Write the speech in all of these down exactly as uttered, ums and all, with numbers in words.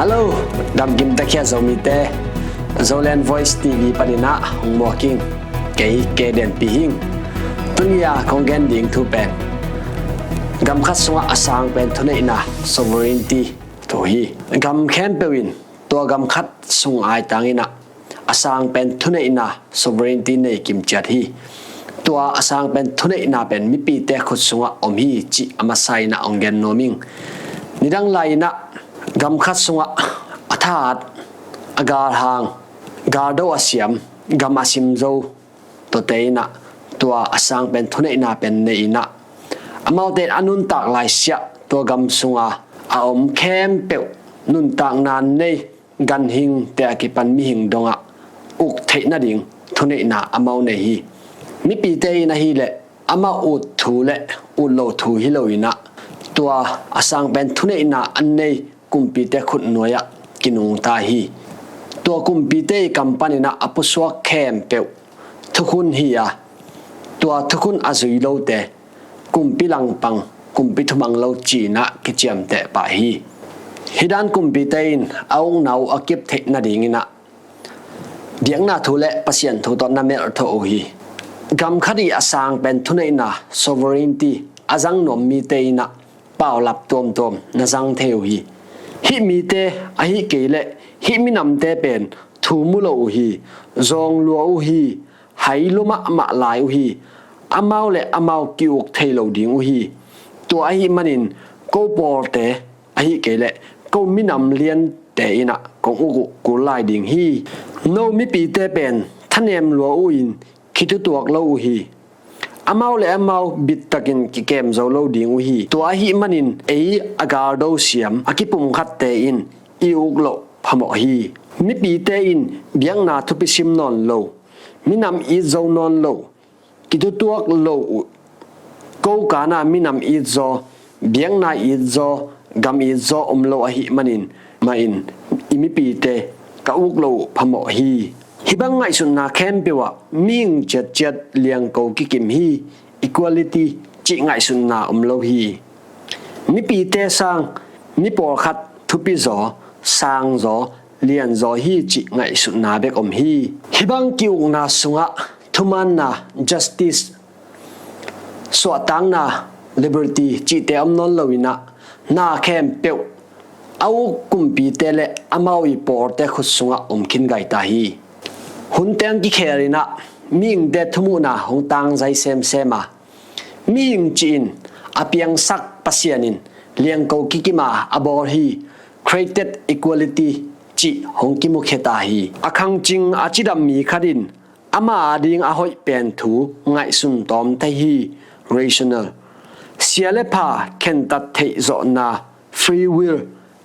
Hello, damkim takhiat Zomite, Zoland Voice T V paninah hong muaking kei ke Denpi hing. Tunia kong gen ding thu pen gam khat sungah a sang pen thuneihna, sovereignty, thu hi. Gam khempeuh in tua gam khat sung aitanginah a sang pen thuneihna, sovereignty, nei kimciat hi. Tua a sang pen thuneihna pen mipite khut sungah om hi cih a masa inah hong gen nuam ing. Nidang lai inah gam khat sungah a thahat, a galhang, galdo a siam, gam a sim zo tuate inah tua a sang pen thuneihna pen nei inah amaute a nuntak laisiah tua gam sunga a om khempeuh nuntakna nei ganhingte a kipan mihing dongah uk theih nading thuneihna amau nei hi. Mipite in ahileh amau ut thu le ut lo thu hi lo inah tua a sang pen thuneihna an nei kumpite khut nuai-ah kinungta hi. Tua kumpite i kam paninah a pusuak khempeuh thukhun hi a, tua thukhun a zui lote kumpi langpang, kumpi thumang lo ci-inah kiciamteh pah hi. Hih dan kumpite in a ukna uh a kip theih nadinginah biakna thu le Pasian thu tawh na melh thawh uh hi. Gam khat ih a sang pen thuneihna, sovereignty, a zang nuam mite inah paulap tuamtuam na zang thei uh hi. Hih mite ahih kei leh hih minamte pen thu mu lo uh hi, zawng lua uh hi, hai lua mahmah lai uh hi, amau le amau ki-uk thei lo ding uh hi. Tua ahih manin ko pawlte ahih kei leh ko minam liante inah kong uk uh kul lai ding hi. No mipite pen thanem lua uh in khitutuak lo uh hi. Amau le amau bittakin kikem zo lo ding uh hi. Tua ahih manin ei a galdo siam a kipumkhatte in i uk loh phamawh hi. Mipite in biakna thupi sim nawn lo, minam it zo nawn lo, kitutuak lo uh. Ko kana minam it zaw, biakna it zaw, gam it zaw om lo ahih manin mah in i mipite ka uk loh uh phamawh hi. Hih bang ngaihsutna khempeuh ah mihing ciatciat liangko kikim hi, equality cih ngaihsutna om lo hi. Mipite sang mi pawlkhat thupi zaw, sang zaw, lian zaw hi cih ngaihsutna bek om hi. Hih bang ki-ukna sungah thumaanna, justice, suahtakna, liberty cihte om nawn lo inah na khempeuh a uk kumpite le amau i pawlte khut sungah om khin gaita hi. Hun teng kikhel inah mihingte thumuhna hong tangzai semsem a, mihing cih in a piangsak Pasian in liangko kikim a a bawl hi, created equality cih hong kimukhia ta hi. A khangcing a cidam mi khat in ama ading a hoih pen thu ngaihsun tawm thei hi, rational. Sia le pha khentat theih zawhna, free will,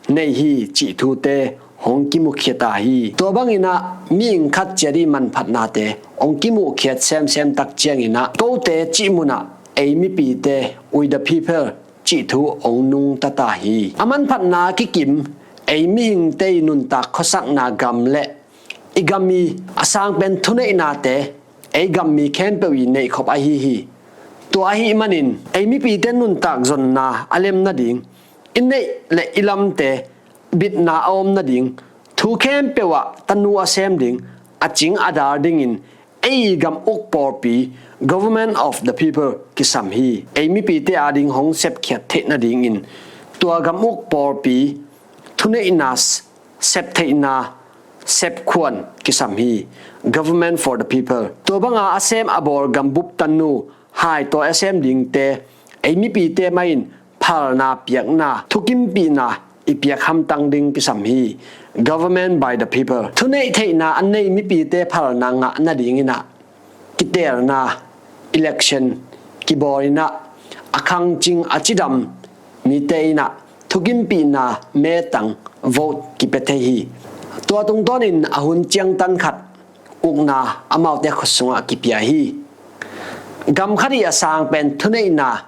nei hi cih thute hong kimukhia ta hi. Tua banginah mihing khat ciat ih manphatnate hong kimuhkhiat semsem tak cianginah kote cih munah ei mipite, we the people, cih thu hong nungta ta hi. A manphatna a kikim ei mihingte i nuntak khuasakna gam le i gam i a sang pen thuneihnate ei gam mi khempeuh i neihkhop ahi hi. Tua ahih manin ei mipite nuntak zonna a lem nading, i neih le i lamte bitna a om nading, thu khempeuh ah tanu a sem ding, a cing a dal dingin ei gam uk pawlpi, government of the people, kisam hi. Ei mipite ading hong sepkhiat theih nadingin tua gam uk pawlpi thuneihna, septheihna, sepkhuan kisam hi, government for the people. Tua banga a sem a bawl gambup tanu, haitawi a sem dingte ei mipite mah in phalna piakna, thukimpihna i piak hamtang ding kisam hi, government by the people. Thuneih theihna a nei mipite phalna ngah nadinginah kiteelna, election, kibawl inah a khangcing a cidam mite inah thukimpihna, metang, vote, kipia thei hi. Tua tungtawnin a hun ciangtan khat ukna amaute khut sungah kipia hi. Gam khat ih a sang pen thuneihna,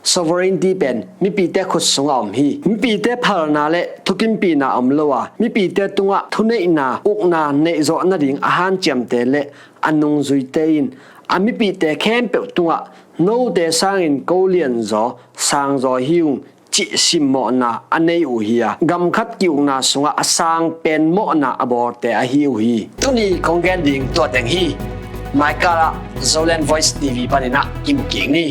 sovereignty, pen mipite khut sungah om hi. Mipite phalna le thukimpihna om lo a, mipite tungah thuneihna, ukna neihzawh nading a hanciamte le a nungzuite in a mipite khempeuh tungah note sangin ko lianzaw sangzaw hi ung simmawhna a nei uh hi a, gam khat ki-ukna sungah a sang pen mawhna a bawlte ahi uh hi. Tuni kong gen ding tua teng hi. Maikal ah Zoland Voice T V panin ah kimu kik ni.